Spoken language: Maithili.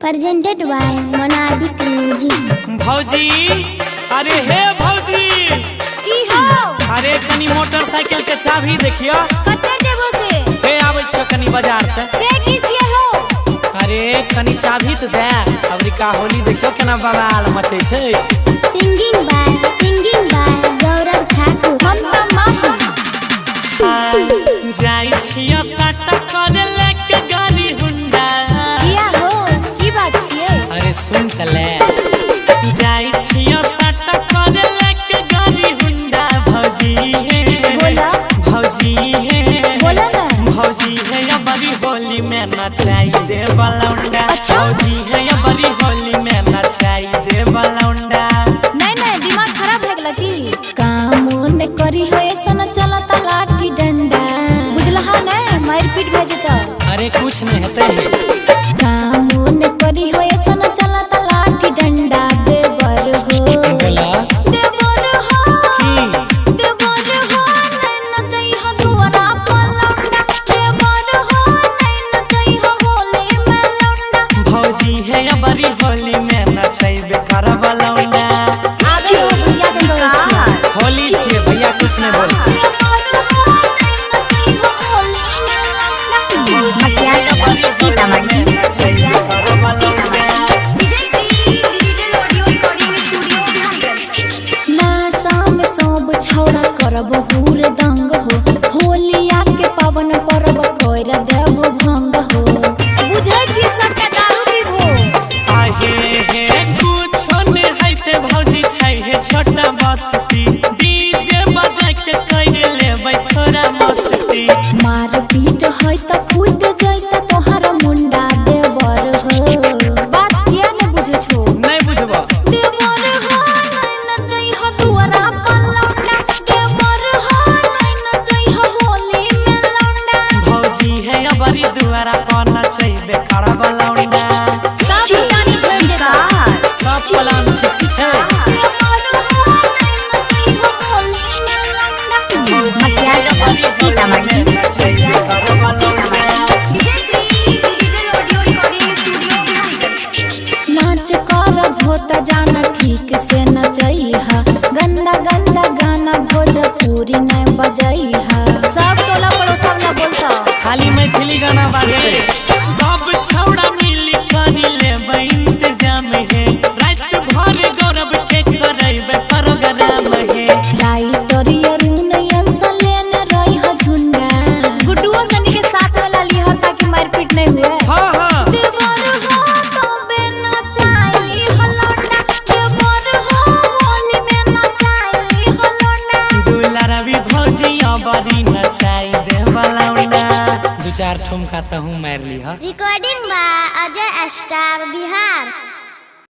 Presented by Monabik Music. भौजी, अरे हे भौजी। की हो? अरे कनी मोटरसाइकिल के चाबी देखियो। कते जेबो से? हे आबै छियो कनी बाजार से। से की छियै हो? अरे कनी चाबी तो दे। अबरी का होली देखियो केना बवाल मचै छै। Singing by Gaurav Thakur. Mamta Mahi. जाइ छियो साटा करे लेके गाड़ी हुंडा। किया हो, की बात छियै? अरे सुन त ले, जाइ छियो साटा करे लेके गाड़ी हुंडा भौजी हे। बोला। भौजी हे। बोला ना। भौजी है या बड़ी होली में नचाई दे बलौंडा। अच्छा। भौजी है या बड़ी होली में नचाई दे बलौंडा। नहीं नहीं, दिमाग खराब भए गेल की? काम ने करी हो ऐसन चलता लाठी डंडा, बुझलहा नै मार पीट भए जेतौ। अरे कुछ नहीं हेतै हे। काम ने करी हो ऐसन चलता लाठी डंडा, देवर हो। बोला। देवर हो। की? देवर हो नै नचै हो दुआरा पर लौंडा, देवर हो नै नचै हो होली में लौंडा। भौजी है या बड़ी होली में नचैबे करब लौंडा। आबे हो भैया के कहै छियै। होली छियै भैया, कुछ नहीं बोलते। देवर हो नै नचै हो होली में लौंडा। भौजी है या बड़ी होली में नचैबे करब लौंडा। नासा में सब छौड़ा करब हुर दंग हो, होलिया के पावन पर्व कर देब भंग हो। बुझै छी सबके दारू पीबो। आहे हे कुछो ने हैते भौजी, छै हे छोटा बस्ती, डीजे बजा के कर लेबै थोड़ा मस्ती। मार पीट है त फूट जैत तोहर मुंडा, देवर हो। बात किया ने बुझै छो? नहीं बुझबो। देवर हो नै नचै हो दुआरा पर लौंडा, देवर हो नै नचै हो होली में लौंडा। भौजी है अबरी दुआरा पर नचैबे करब लौंडा। सब गानी छोड़ जेता। सब प्लान फिक्स छै। देवर हो नै नचै हो होली में लौंडा। भौजी है अबरी होली में नचैबे करब लौंडा। नाच कर भोत जाना ठीक से नचैहा, गंदा गंदा गाना भोजपुरी नहीं बजैहा। सब टोला पड़ोसा वाला बोलता। खाली मैथिली गाना बाजते। सब छौड़ा मिली करी लेबै इंतजाम हे, रात भर गौरव के करैबे प्रोग्राम हे। राइटर अरुण अंश लेने रही ह झुंडा, गुड्डुओ सनी के साथ वाला लिह ताकि मारपीट नहीं हुए। हाँ हाँ। देवर हो तबे नचाई हो लौंडा, देवर हो होली में नचाई हो लौंडा। दुलारा भी भौजी अबरी नचाई दे बलौंडा। दू चार ठुमका तहूँ मारि लिह। Recording by Ajay Star Bihar.